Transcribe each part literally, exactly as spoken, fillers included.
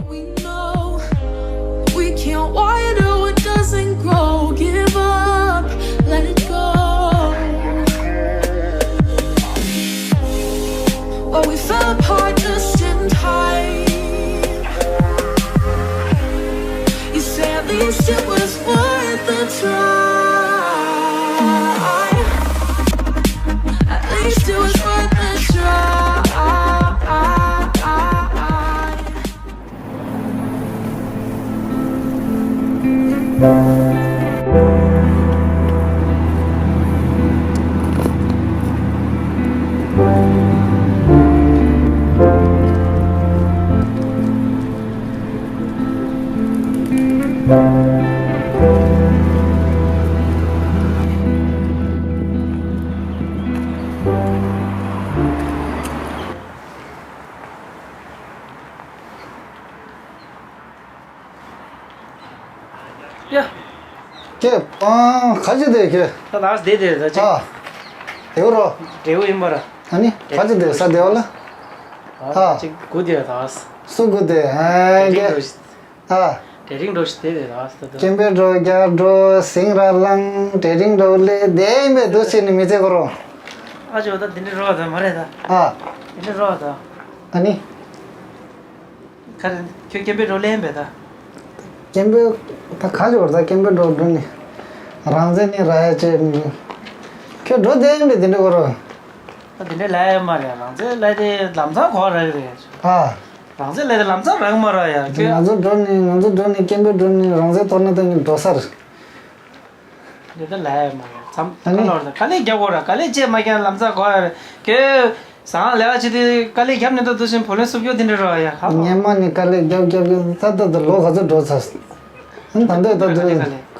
We know we can't water what doesn't grow. Give up, let it go. But we fell apart just in time. You say at least it was worth a try. At least it was worth a try. ཡ། ཁྱེད་ཨང་ག་ཅི་དེ་ཁྱེད། ད་ལགས་བསྡད་དེ་ད་ཅིག་ཨ། དེའུ་རོ། འབྲས་བུ་ཡིན་པ་ར། ཨ་ནི་ག་ཅི་དེ་ས་དེ་བ་ལ། ཨ། ཅིག་སྒུག་དེ་ད། སུ་སྒུག་དེ་ཨ་གྲ་སྒྲིག་འགྲོ་ཨ། གྲ་སྒྲིག་འགྲོ་ཞིག་དེ་དེ་ད་ད་ད། སྐད་འབོད་འགྲོ་རྒྱག་འགྲོ་ཟིང་ར་ལང་གྲ་སྒྲིག་འགྲོ་ལེ་དེ་ཡིན་པའི་འདུག་ཟེར་ནི་མི་ཚེ་གོ་རོ། ཨ་ཅོ་ད་དེ་འདྲ་རོ་ད་མ་རེད་ད། ཨ། དེ་འདྲ་རོ་ད། ཨ་ནི། ཁ་རེ་ཁྱོད་སྐད་འབོད་འགྲོ་ལེན་པས་ད། སྐད་འབོད་ད་ག་ཅོ་ད་སྐད་འབོད་འགྲོ་འགྲོ་ནི། རང་བཙན་ནི་ར་ཡ་ཅེ་ནི། ཁྱོད་འགྲོ་བསྡད་ཡིན་པས་དེ་འདྲ་གོ་རོ། ད་དེ་འདྲ་ལབ་ཡ་མ་རེད། རང་བཙན་ལབ་དེ་ལམ་སང་གོ་རག་རེད། ཨ། རང་བཙན་ལབ་དེ་ལམ་སང་རག་མ་རག་ཡ་ཁྱོད། ང་ཚོ་འགྲོ་ནི་ང་ཚོ་འགྲོ་ནི་སྐད་འབོད་འགྲོ་ནི་རང་བཙན་གཏོར་ན་ད་ནི་འགྲོ་ས་རེད། འདི་ལྟར་ལབ་ཡ་མ་རེད། མཚམས་ཨ་ནི། ཁ་ལོར་དང་དཀའ་ལས་རྒྱབ་དགོས་ར། དཀའ་ལས་བྱས་མ་རྒྱབ་ལམ་སང་གོ་ཡ་རེད། ཁྱོད་ཟང་ལས་ཀ་བྱེད་དུས་དཀའ་ལས་རྒྱབ་ནས་ད་དུ་ཕྱིན་བུ་ལོན་སུབ་རྒྱུ་དེ་འདྲ་རོ་ཡ་ཧ་གོ། སྔོན་མ་ནས་དཀའ་ལས་རྒྱབ་རྒྱབ་རྒྱབ་ད་ད་ད་ལོ་ག་ཚོད་འགྲོ་ཚར། ཨ་ད་འདོད་ད་དུ་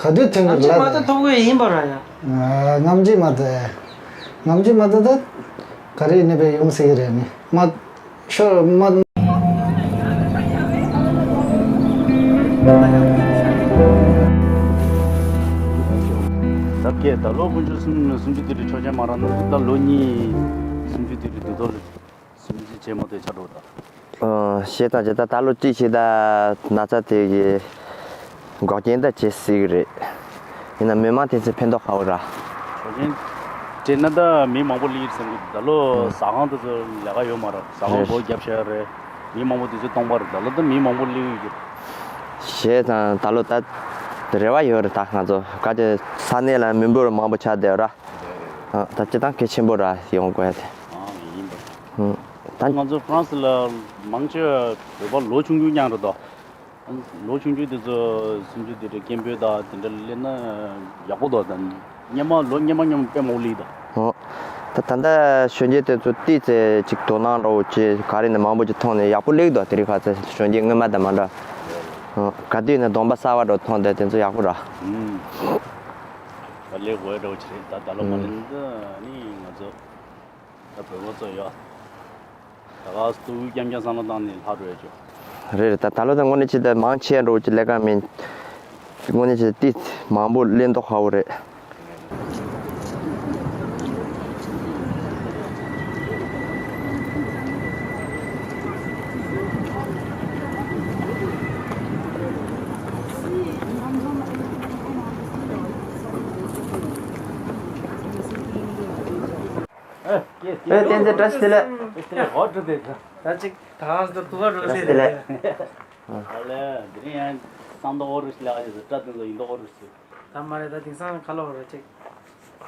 ག་དུས་ཐོན་གི་ལ་ད། ཐོབ་གི་ཡིན་པ་ར་ཡ། ཨ་ངམ་ཅི་མ་ད། ངམ་ཅི་མ་ད་ད། ག་རེ་ནི་བས་ཡོང་སྲིད་གི་རེད་ནི་མ། ཤོར་མ། ད་སྐད་ད་ལོ་དཀོན་མཆོག་གསུམ་སུམ་ཅུ་དུས་དྲུག་ཆོག་མཆན་མ་རག་ན་ད་ལོ་གཉིས་སུམ་ཅུ་དུས་དྲུག་དུས་ཐོག་ལ་སུམ་ཅུ་ཆེན་མོ་དེ་ཆགས་འགྲོ་ད། ཨ་ཤེས་དང་ཇི་ལྟར་ད་ལོ་གཅིག་ཤེས་ད་ན་ཚ་དེ་གི་འགོག་རྐྱེན་ད་བྱེད་སྲིད་གི་རེད། ཡིན་ན་མི་མང་དེ་ཚོས་ཕན་ཐོགས་ཧ་གོ་ར། ཆོག་མཆན་སྤྲད་ན་ད་མི་མང་པོ་སླེབས་ཡོད་བསམ་གི་འདུག་ད་ལོ་ཟ་ཁང་དེ་ཚོ་ལས་ཀ་ཡོད་མ་རེད། ཟ་ཁང་རེད། སྒོ་བརྒྱབ་བཞག་རེད། མི་མང་པོ་དེ་ཚོ་སྟོང་པ་རེད། ད་ལོ་ད་མི་མང་པོ་སླེབས་ཡོད་ཀྱི་རེད། ཞེས་དང་ད་ལོ་ད་རེ་བ་ཡོད་རེད། ད་ང་ཚོ་ག་དེ་ས་གནས་ལ་མི་འབོར་མང་པོ་ཆགས་བསྡད་ར། ཨ་ད་སྤྱི་བཏང་གལ་ཆེན་པོ་ར་ཡོང་དགོས་ཡ་དེ། ཨ་ཡིན་པ། ཨ་ད་ང་ཚོ་ཧྥ་རན་སི་ལ་མང་ཆེ་བ་བོད་པ་ལོ་ཆུང་ཆུང་རྐྱང་རེད་དོ། ལོ་ཆུང་ཆུང་དེ་ཚོ་སུམ་ཅུ་དེ་འདྲ་སྐད་འབོད་དང་དེ་འདྲ་སླེབས་ན་ཡག་པོ་འདུག་ད་སྔོན་མ་ལོ་སྔོན་མ་སྔོན་མ་དཔེ་མང་པོ་སླེབས་འདུག་ཨོ། ད་ད་ལྟ་གཞོན་སྐྱེས་དེ་ཚོ་ཏོག་ཙམ་ཅིག་དོ་སྣང་འདྲ་བོ་ཅིག་ག་རེ་ནས་མང་པོ་ཅིག་མཐོང་ནས་ཡག་པོ་སླེབས་འདུག་དེ་རིང་ཁ་ཚ་གཞོན་སྐྱེས་སྔོན་མ་དང་མ་འདྲ། ཨོ། ག་དུས་ནས་གདོང་པ་གསར་པ་འདྲ་མཐོང་དེ་དེ་ཚོ་ཡག་པོ་ར། ཨུམ། ད་སླེབས་དགོས་འདྲ་བོ་ཅིག་རེད། ད་ད་ལོ་མ་ཨུམ། སླེབས་ན་ནི་ང་ཚོ། ད་བོད་པ་ཚོ་ཡོད། ད་ག་སྟུ་གུ་རྐྱང་རྐྱང་བསམ་བློ་བཏང་ནས་ལྷག་འགྲོ་ཡ་ཆོ། རེད་རེད། ད་ད་ལོ་ད་དངོས་གནས་ཅི་ད་མང་ཆེ་འགྲོ་ཅི་ལས་ཀ་མིན། དངོས་གནས་ཅི་ཏི་མང་པོ་ལེན་མདོག་ཁ་བོ་རེད། ཨེ། ཨེ། བསྟན་འཛིན་བཀྲ་ཤིས་བདེ་ལེགས། ད་ཅིག་ད་ང་ཚོ་ཐུག་ག་འགྲོ་ཟེར་བཀྲ་ཤིས་བདེ་ལེགས། ཨ་ལས་དེ་རིང་ཡང་སང་མདོག་ཨོ་རུ་ཞིག་ལས་ཀ་བྱེད་ཟེར། བཀྲ་བསྟན་འཛིན་ཡིན་མདོག་ཨོ་རུ་ཞིག་ད་མ་རེད། ད་དེང་སང་ཁ་ལོ་རེད་ཅིག་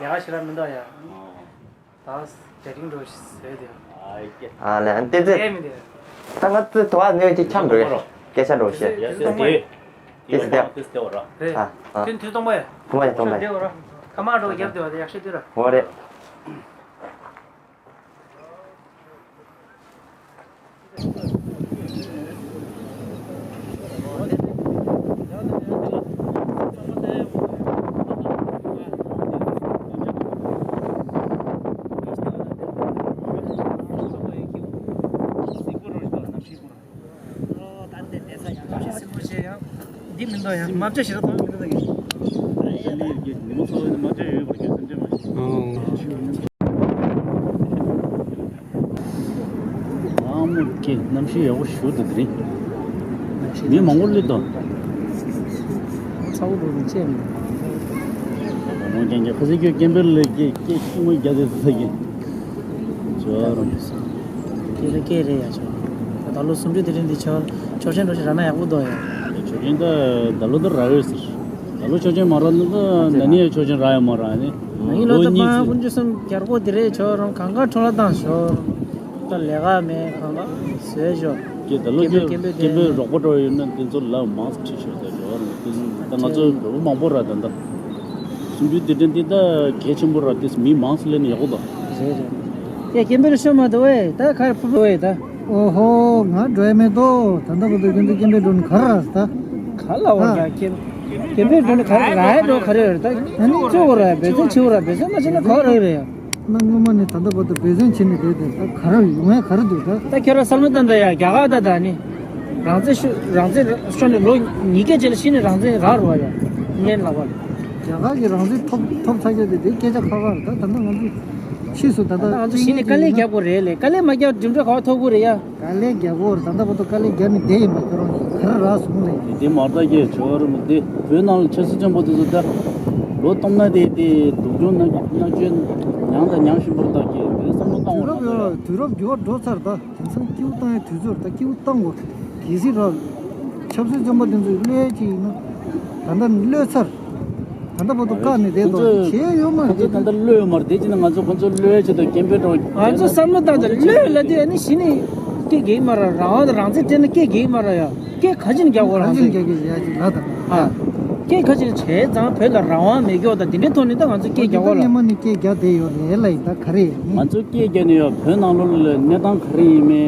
ཡག་ཞིག་ར་མི་འདུག་ཡ། ཨོ། ད་གྲ་སྒྲིག་འགྲོ་ཟེར་དེ། ཨ་ལས་བསྟན་འཛིན། ཨེ་མི་འདུག་ད་ང་ཚོ་དུ་བ་ནས་ཅིག་འཁྱམ་འགྲོ་ཡ། སྐད་ཆ་འགྲོ་ཤེས། ཡ་དེ་དེ་དེ་དེ་དེ་བ་ར། རེད། ཨ་ཨ། ཁྱོད་ཐུག་སྟོང་པ་ཡ། ཐུག་མ་ཡ་ཐུག་མ་ཡ། དེ་བ་ར། ཁ་མ་འགྲོ་རྒྱབ་དེ་བ་དེ་ཡག་ཤོས་དེ་ར། འོ་རེད། འདི་མི་འདུག་ཡང་མ་བྱ་ཞེ་དྲག་གཏོང་མི་འདུག་ད་གི། ཉི་མ་ཚོ་མ་བྱ་ཡོད་པར་གྱུར་སེམས་ཅན་མ་ཤེས། ཨ་མོ་ཀེ་གནམ་གཤིས་ཡག་པོ་ཞུ་འདུག་དེ་རིང་། མི་མང་པོ་སླེབས་དང་། ཚ་བོ་འགྲོ་ནས་བཅད་མི་འདུག་མང་པོ་ཀྱང་ཀྱང་ཁ་སང་ཁྱོད་སྐད་འབོད་ལས་སྐད་སྐད་ཤུགས་མ་རྒྱག་དེ་ཚ་གི། ཇོ་རང་གི་སྐད་རེད་སྐད་རེད་ཡ་ཆོ། ད་ལོ་སུམ་ཅུ་དེ་རིང་འདི་ཆོ་ཆོག་མཆན་འགྲོ་ཞིག་རག་ན་ཡག་པོ་འདུག་ཡ། ཆོག་མཆན་ད་ད་ལོ་ད་རག་ཡོད་ཟེར། ད་ལོ་ཆོག་མཆན་མ་རག་ན་ད་ན་ནིང་ཡང་ཆོག་མཆན་རག་ཡོད་མ་རག་ནི། ང་ཡིན་ལོ་ད་ལོ་གཉིས་མ་ཀུན་སྤྱོད་སམ་རྒྱལ་པོ་དེ་རེད་ཆོ་རང་གང་ག་འཕྲོ་བརླག་བཏང་ཞོར། ད་ལས་ཀ་མེད་གང་ག་བཟོས་ཞོར། ཀྱེ་ད་ལོ་སྐད་འབོད་ཀྱེ་སྐད་འབོད་སྐད་འབོད་དེ་རོགས་པ་འགྲོ་ཡོད་ན་དེ་ཚོ་ལ་མང་ཙམ་ཁྲིད་ཤོག་ད་ཇོ་རང་དེ་ད་ང་ཚོ་འགྲོ་བ་མང་པོ་ར་ད་ད། སུམ་ཅུ་དེ་དྲན་དེ་ད་གལ་ཆེན་པོ་ར་དེ་མི་མང་ཙམ་སླེབས་ན་ཡག་པོ་ད། རེད་རེད། ཀྱེ་སྐད་འབོད་ཤོར་མ་འདུག་ཨེ་ད་ག་རེ་ཕུབ་འདུག་ཨེ་ད། ཨོ་ཧོ་ང་འགྲོ་ཡ་མེད་དོ། ད་ལྟ་བར་དུ་ཁྱོད་ཚོ་སྐད་འབོད་འགྲོ་ནི་ག་རེ་ར་ད། ག་ལ་འོ་ད་ཨ། སྐད་སྐད་འབོད་འགྲོ་ནི་ག་རེ་ར་ཡ་འགྲོ་ག་རེ་ཡོད་ད། ཨ་ནི་ཆུ་བོ་ར་འབད་བརྩོན་ཆུ་བོ་ར་འབད་བརྩོན་མ་བྱས་ན་ག་རེ་རེད་ཡ། ན་སྔོན་མ་ནས་ད་ལྟ་བར་དུ་འབད་བརྩོན་བྱས་ནས་བསྡད་དེ་ད་ག་རེ་ཡོང་ཡ་ག་རེ་འདུག་ད། ད་ཁྱོད་རང་བསམ་བློ་བཏང་ད་ཡ་རྒྱ་གར་ད་ད་ནི། རང་བཙན་ཤོ་རང་བཙན་ཤོར་ནས་ལོ་ཉིས་བརྒྱ་རྗེས་ལ་གཞི་ནས་རང་བཙན་རག་རུ་བ་ཡ། སྨན་ལགས་པ། རྒྱ་གར་གྱི་རང་བཙན་ཐོབ་ཐོབ་ཚར་རྒྱུ་དེ་དེ་སྐད་ཆ་ཁག་ཁག་རེད་ད། ད་ལྟ་ང་ཚོ་ཕྱིས་སུ་ད་ད་ལྟ་ང་ཚོ་གཞི་ནས་དཀའ་ལས་རྒྱབ་དགོས་རེད་ལས། དཀའ་ལས་མ་རྒྱབ་འགྲིམ་འགྲུལ་ག་བ་ཐོབ་དགོས་རེད་ཡ། དཀའ་ལས་རྒྱག་གོ་རེད། ད་ལྟ་བར་དུ་དཀའ་ལས་རྒྱག་ནས་བསྡད་ཡིན་པ་ཁྱོད་རང་གིས་ག་རེ་རག་སོང་ལས། དེ་མ་རྟགས་ཀྱི་ཆོས་ར་མི་དེ་བོད་ནང་ལ་ཆབ་སྲིད་བཙོན་པ་དེ་ཚོ་ད་ལོ་སྟོང་ན་དེ་དེ་སྡུག་སྦྱོང་ན་ན་ཆོས་མྱངས་དང་མྱངས་བཞིན་པ་རྟགས་ཀྱི་དེ་བསམ་བློ་བཏང་དུས་བ་རབས་ཡོད་དུས་རབས་འགྱུར་བ་འགྲོ་ཚར་ད། དེང་སང་སྐྱིད་པོ་བཏང་ཡ་དུས་ཚོད་རེད་ད། སྐྱིད་པོ་བཏང་དགོས་གལ་སྲིད་ར། ཆབ་སྲིད་བཙོན་པ་དེ་ཚོ་གློད་ཡ་ཅིག་ཡིན་ན། ད་ལྟ་གློད་ཚར། ད་ལྟ་བར་དུ་བཀག་ནས་བསྡད་དོ་བྱས་ཡོད་མ་རེད་ད། ད་ལྟ་གློད་ཡོད་མ་རེད་དེ་ཅི་ན་ང་ཚོ་ཁོ་ཚོ་གློད་ཡ་ཆེད་དུ་སྐད་འབོད་འགྲོ། ང་ཚོ་བསམ་བློ་བཏང་ཙང་གློད་ལ་དེ་ཨ་ནི་གཞི་ནས་སྐད་རྒྱག་གི་མ་ར། རང་དབང་དང་རང་བཙན་སྤྲད་ན་སྐད་རྒྱག་གི་མ་ར་ཡ། སྐད་ག་ཅིག་ནས་རྒྱག་དགོས་རང་བཙན། སྐད་ག་ཅིག་ནས་རྒྱག་གི་ཡ་ཅིག་ལ་དང་། ཨ། སྐད་ག་ཅིག་ནས་བྱས་ཙང་བོད་ལ་རང་དབང་མེད་སྐྱོ་དང་དེ་འདྲའི་ཐོག་ནས་ད་ང་ཚོ་སྐད་རྒྱག་དགོས་ལ། སྔོན་མ་ནས་སྐད་རྒྱག་བསྡད་ཡོད་རེད་ལ་ཡིན་ད་ག་རེ་ཡིན། ང་ཚོ་སྐད་རྒྱག་ནས་ཡོད། བོད་ནང་ལོགས་ལ་གནས་སྟངས་ག་རེ་ཡིན་མིན་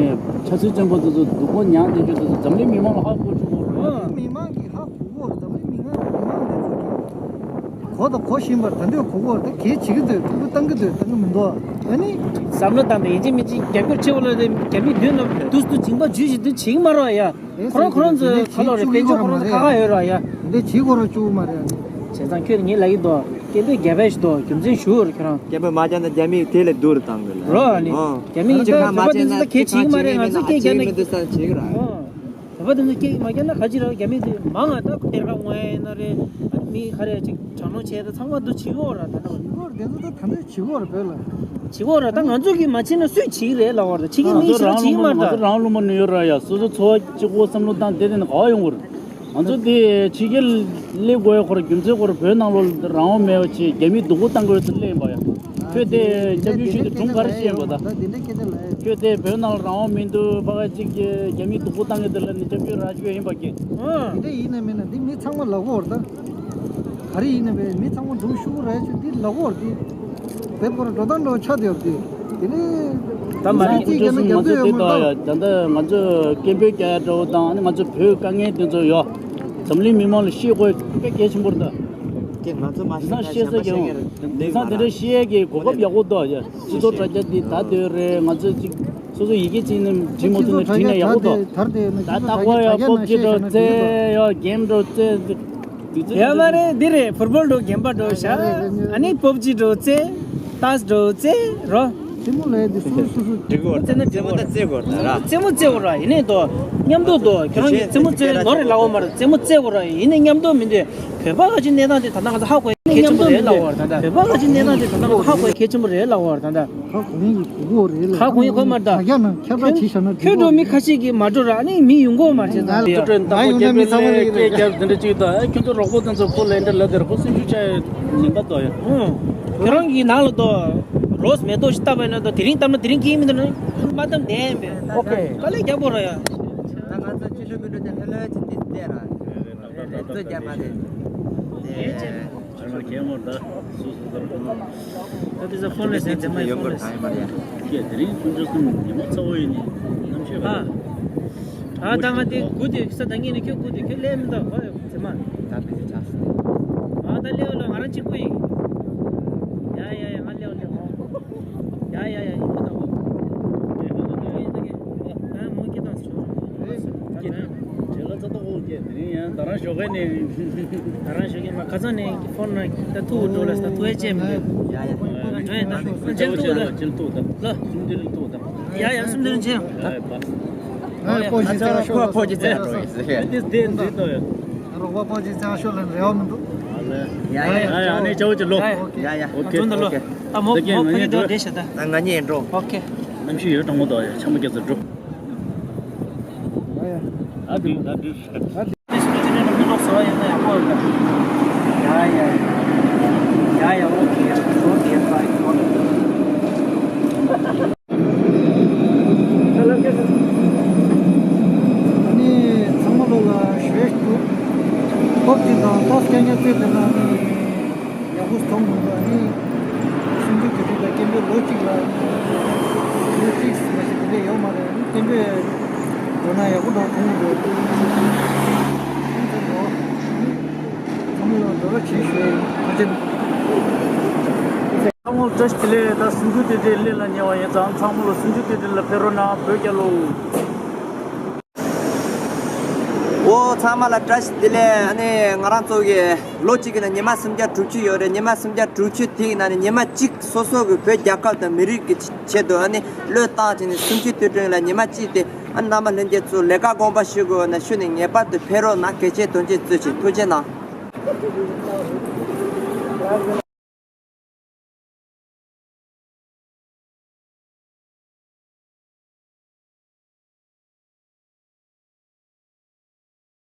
ཆབ་སྲིད་བཙོན་པ་དེ་ཚོ་སྡུག་པོ་མྱངས་བསྡད་རྒྱུ་དེ་ཚོ་འཛམ་གླིང་མི་མང་ལ་ཧ་གོ་ཆོག་གི་རེད། མི་མང་གིས་ཧ་གོ་གི་ཡོད་རེད། འཛམ་གླིང་མི་མང་མི་མང་དེ་ཚོ་གིས་གོ་དང་གོ་བཞིན་པར་ད་འདོད་གོ་གི་ཡོད་རེད། ད་གལ་བྱེད་ཀྱི་འདུག་ཐུགས་ཁུར་བཏང་གི་འདུག་བཏང་གི་མི་འདུག་ཨ་ནི། བསམ་བློ་བཏང་དང་ཡིན་གཅིག་མིན་གཅིག་རྒྱབ་སྐྱོར་བྱེད་དགོས་ལ་རེད། རྒྱ་མི་མདུན་ལ་འདུག་འདུག་སྦྱིན་པ་ཇུས་བཞིན་དུ་བྱེད་ཀྱི་མ་རེད་ཡ། ཁོ་རང་ཁོ་རང་ཚོའི་ཁ་ལོ་རེད། དཔལ་འབྱོར་ཁོ་རང་ཚོ་ཁ་ཁ་ཡོད་ར་ཡ། འདི་བྱེད་དགོས་ར་བཅུག་མ་རེད་ཨ་ནི། བྱས་ཙང་ཁྱོད་ངས་ལབ་ཀྱི་འདུག་སྐད་འབོད་རྒྱབ་པ་ཞིག་འདུག་རྒྱུ་མཚན་ཞུ་རོགས་ཁྱོད་རང་། སྐད་འབོད་མ་རྒྱབ་ན་རྒྱ་མིས་དེ་ལས་སྡུག་རུ་བཏང་དགོས་ལ། རོ་ཨ་ནི། ཨོ། རྒྱ་མི་ཡིན་ད་བོད་པ་དེ་ཚོ་ད་གལ་བྱེད་ཀྱི་མ་རེད། ང་ཚོས་སྐད་རྒྱབ་ན་ཨོ། བོད་པ་དེ་ཚོ་སྐད་མ་རྒྱབ་ན་ག་ཅི་ར་རྒྱ་མི་དེ་མང་ང་ད་གཏེར་ཁ་དངོས་ཡིན་ན་རེད། མི་ག་རེ་ཅིག་དྲག་གནོན་བྱས་ད་ཚང་མ་འདུ་བྱེད་ཀྱི་ཡོད་ར་ད་ད། བྱེད་ཀྱི་ཡོད་ར་དེ་ཚོ་ད་ད་འདོད་བྱེད་ཀྱི་ཡོད་ར་བོད་ལ། བྱེད་ཀྱི་ཡོད་ར་ད་ང་ཚོ་གིས་མ་བྱེད་ན་སུས་བྱེད་ཀྱི་རེད་ལབ་པ་རེད། ད་ཕྱི་རྒྱལ་མིས་བྱེད་ན་བྱེད་ཀྱི་མ་རེད་ད། ང་ཚོ་རང་ལུང་མ་ནུས་ཡོད་ར་ཡ། སོ་སོ་འཚོ་བ་གཅིག་པོ་བསམ་བློ་བཏང་བསྡད་དེ་ནི་ག་བ་ཡོང་གི་རེད། ང་ཚོ་དེ་ཕྱི་རྒྱལ་སླེབས་དགོས་ཡ་ཁོ་ར་རྒྱུ་མཚན་ཁོ་ར་བོད་ནང་ལོགས་ལ་རང་དབང་མེད་པ་བྱས་རྒྱ་མིས་སྡུག་པོ་བཏང་དགོས་ཚུལ་སླེབས་ཡིན་པ་ཡ། ཁྱོད་དེ་སྐྱབས་བཅོལ་ཞུས་ཏེ་སྒྲུང་ག་རེ་བཤད་ཡིན་པ་ད། ཁྱོད་དེ་བོད་ནང་ལ་རང་དབང་མི་འདུག་ཕ་ག་ཅིག་རྒྱ་མིས་སྡུག་པོ་བཏང་གི་འདུག་ལབ་ནས་སྐྱབས་བཅོལ་རག་རྒྱུ་ཡིན་པ་གི། དེ་འདྲ་ཡིན་ན་མིན་ན་འདི་མི་ཚང་མ་ལབ་ཀྱི་ཡོད་རེད་ད། ག་རེ་ཡིན་ན་བས་མི་ཚང་མ་སྒྲུང་ཤུགས་རེད་ཅེས་འདི་ལབ་ཀྱི་ཡོད་རེད་དེ། དེ་སྐོར་འགྲོ་སྟངས་འདྲ་བོ་ཆགས་བསྡད་ཡོད་དེ། དེ་ནས་ད་མ་རེད། ཁོ་ཚོ་གསུམ་ང་ཚོ་དེ་ལྟ་ཡ་ད་ལྟ་ང་ཚོ་སྐད་འབོད་རྒྱག་ཡ་འདྲ་བོ་དང་ཨ་ནི་ང་ཚོ་བོད་དཀའ་ངལ་དེ་ཚོ་ཡོད། འཛམ་གླིང་མི་མང་ལ་ཤེས་དགོས་དཔེ་གལ་ཆེན་པོ་རེད་ད། དེ་ང་ཚོ་མ་ཤེས་ན་ཤེས་ས་ཀྱང་དེང་སང་དེ་འདྲ་ཤེས་ཡས་ཀྱི་གོ་སྐབས་ཡག་པོ་འདུག་ཡ། སྤྱི་ཚོགས་དྲ་རྒྱ་འདི་ད་འདོད་རེད། ང་ཚོ་གཅིག་སོ་སོ་ཡི་གེ་གཅིག་ནས་བྲིས་མ་ཐུབ་ན་བྲིས་ན་ཡག་པོ་འདུག་ད་ལྟ་ཁོ་ཡ་པོབ་ཅི་འགྲོ་རྩེ་ཡ་གེམ་འགྲོ་རྩེ། ཡ་མ་རེད་འདི་རེད། ཕུར་བོལ་འགྲོ་གེམ་པ་འགྲོ་ཤ། ཨ་ནི་པོབ་ཅི་འགྲོ་རྩེ། ཏཱས་འགྲོ་རྩེ་རོ། རྩེད་མོ་ལས་འདི་སུ་སུ་སུ། འགྲིག་གོ་རྩེ་ན་འགྲིག་གོ་རྩེད་མོ་རྩེ་གོ་ར། རྩེད་མོ་རྩེ་གོ་ར་ཡིན་ནས་དོ། མཉམ་དུ་དོ་ཁྱོད་རང་གིས་རྩེད་མོ་རྩེ་ནོར་རེ་ལའོ་མ་རེད། རྩེད་མོ་རྩེ་གོ་ར་ཡིན་ནས་མཉམ་དུ་མི་འདོད། བོད་པ་ག་ཅིག་གནས་སྟངས་དེ་ད་ལྟ་ང་ཚོ་ཧ་གོ་ཡ་གལ་ཆེན་པོ་རེད་ལབ་པ་རེད་ད་ལྟ། བོད་པ་ག་ཅིག་གནས་སྟངས་དེ་ད་ལྟ་ང་ཚོ་ཧ་གོ་ཡ་གལ་ཆེན་པོ་རེད་ལབ་པ་རེད་ད་ལྟ། ཧ་གོ་ཡ་གོ་གོ་རེད་ལ། ཧ་གོ་ཡ་གོ་མ་རེད་ད། ད་ཡ་ན་ཁྱབ་བསྒྲགས་བྱེད་བཞག་ན་ཁྱོད་འགྲོ་མི་ཁ་ཤས་ཀྱིས་མ་འགྲོ་ར་ཨ་ནི་མི་ཡོང་གོ་མ་རེད་ད། ང་ལ་ད་ཡོང་ན་མི་ཚང་མ་ལ་ཡིན་རེད། སྐད་རྒྱབ་འདི་འདྲ་ཅིག་ད་ཨ་ཁྱོད་ཚོ་རོགས་པ་དེ་ཚོ་ཁོ་ལ་འདྲ་ལབ་དེར་ཁོ་སེམས་ཤུགས་ཆག་ཡ་ཉན་པ་ད་ཡ། ཁྱོད་རང་གི་ནང་ལ་ད་རོས་མེ་ཏོག་ཞིག་བཏབ་པ་ཡིན་ན་ད་དེ་རིང་བཏབ་ན་དེ་རིང་སྐྱེ་ཡིན་མི་འདུག་ན་མ་བཏབ་བསྡད་ཡིན་པས། ཨོ་ཁེ། དཀའ་ལས་རྒྱག་དགོས་ར་ཡ། ད་ང་ཚོ་ཕྱི་ལོགས་ཀྱི་འགྲོ་དེ་ལྷོད་ལྷོད་ཅིག་དེ་བལྟས་ར། རེད་རེད་རེད། རྩོད་རྒྱག་མ་རེད། ཨ་མ་གད་མོ་ད་སུ་སུ་ཟེར་གོ་ནོ། ད་དེ་ཚོ་ཕོན་ལས་ཟེར་དེ་མ་ཡི་ཕོན་ལས་ཟེར། ཀྱེ་དེ་རིང་ཀུན་སྤྱོད་གསུམ་ཉི་མ་ཚ་བོ་ཡིན་ནི་གནམ་གཤིས་ཨ། ཨ་ད་ང་དེ་དགུ་དེ་ས་ད་ངེད་ནི་ཁྱོད་དགུ་དེ་ཁྱོད་ལས་མི་འདུག་གོ་ཡོད་ཚེ་མ། ད་དེ་ཚོ་ཆགས་སོང་། ཨ་ད་ལེའོ་ལོ་ང་རང་གཅིག་པུ་ཡིན། ཡ་ཡ་ཡ་ང་ལེའོ་ལེའོ། ཡ་ཡ་ཡ་ཡིན་པ་ད་གོ། ཡ་ཡ་ད་གེ། ཨ་མོ་ཁྱེད་དང་ཞོགས། ཁྱེད་དང་། བྲེལ་བ་ཚ་ཏོག་ཨོ་ཁྱེད་དེ་རིང་ཡང་ད་རང་ཞོགས་ཀས་ནས། ད་རང་ཞོགས་ཀས་མ་ཁ་སང་ནས་ཕོན་ན་ད་ཐུག་འགྲོ་ལ་ད་ཐུག་ཨེ་ཅེ་མི་འདུག་ཡ་ཡ། འགྲོ་ཡ་ད་ཁྱེད་ཐུག་ད། ཁྱེད་ཐུག་ད། ལོ། གསུམ་དེ་རིང་ཐུག་ད། ཡ་ཡ་གསུམ་དེ་རིང་ཆེ། ཡ་ཡ་པ། ཨ་ཕོ་ཇི་ཚང་ཤོ་ཁོ་ཕོ་ཇི་ཚང་ཤོ་ལ་འདྲ་བ་མི་འདུག་ཡ་ཡ་ཡ་ཡ་ཨ་ནི་ཅའོ་ཅི་ལོ། ཡ་ཡ་ཨོ་ཁེ་ཨོ་ཁེ། ད་མོ་མོ་ཕ་གི་འགྲོ་བསྡད་ཤག་ད། ང་གཉིས་འགྲོ། ཨོ་ཁེ། གནམ་གཤིས་ཡོད་དྲང་མོ་འདུག་ཡ་ཆ་མ་རྒྱག་ཚར་འགྲོ། ཨ་འགྲིག་ཨ་འགྲིག་ཨ་འགྲིག་མི་ཚེ་འདི་ནང་མི་ལོག་ཟེར་བ་ཡིན་ན་ཡག་པོ་ཡོད་ལ། ཡ་ཡ་ཡ་ཡ་ཨོ་ཁེ་ཡ་ཨོ་ཁེ་ཡ་ཨོ་ཁེ། ཨ་ནི་ཚང་མ་ལོ་ལ་ཞུ་ཡས་འདུག་ཧོབ་ཀྱི་དང་ཏོག་སྐད་ཉན་ཚེ་དེ་ན་ནི་ཡག་པོ་མཐོང་མི་འདུག་ཨ་ནི་སུམ་ཅུ་དེ་རིགས་ལ་སྐད་འབོད་ལོ་གཅིག་ལ་ལོ་གཅིག་མ་ཞིག་དེ་འདྲ་ཡོད་མ་རེད། ཨ་ནི་སྐད་འབོད་འགྲོ་ན་ཡག་པོ་འདུག་མཐོང་མི་འདུག་ཨ་ནི་ཚང་མ་ལོ་ཚང་མ་ལོ་འགྲོ་རོགས་བྱེད་ཞུ་ཡས་ཡིན། ཐུགས་རྗེ་ཆེ། ཚང་མ་ལ་བཀྲ་ཤིས་བདེ་ལེགས། ད་སུམ་ཅུ་དེ་དེ་སླེབས་ལ་ཉེ་བ་ཡིན་ཙང་ཚང་མ་ལ་སུམ་ཅུ་དེ་དེ་ལ་ཕེབས་རོགས་གནང་། བོད་རྒྱལ་ལོ། འོ་ཚང་མ་ལ་བཀྲ་ཤིས་བདེ་ལེགས། ཨ་ནི་ང་རང་ཚོ་གི་ལོ་གཅིག་གི་ནང་ཉི་མ་སུམ་བརྒྱ་དྲུག་ཅུ་ཡོད་རེད། ཉི་མ་སུམ་བརྒྱ་དྲུག་ཅུ་དེ་གི་ནང་ནས་ཉི་མ་གཅིག་སོ་སོ་གི་བོད་རྒྱལ་ཁབ་དང་མི་རིགས་ཀྱི་ཆེད་དུ་ཨ་ནི་བློས་བཏང་བྱས་ནས་སུམ་ཅུ་དུས་དྲན་ལ་ཉི་མ་གཅིག་དེ་ཨ་ནི་རྣམ་པ་ལྷན་རྒྱས་ཚོ་ལས་ཀ་དགོངས་པ་ཞུ་དགོས་ན་ཤུལ་ནས་ངེས་པར་དུ་ཕེབས་རོགས་གནང་། གལ་ཆེ་དོན་ཆེ་བརྩི་བྱས་ཐུགས་རྗེ་གནང་།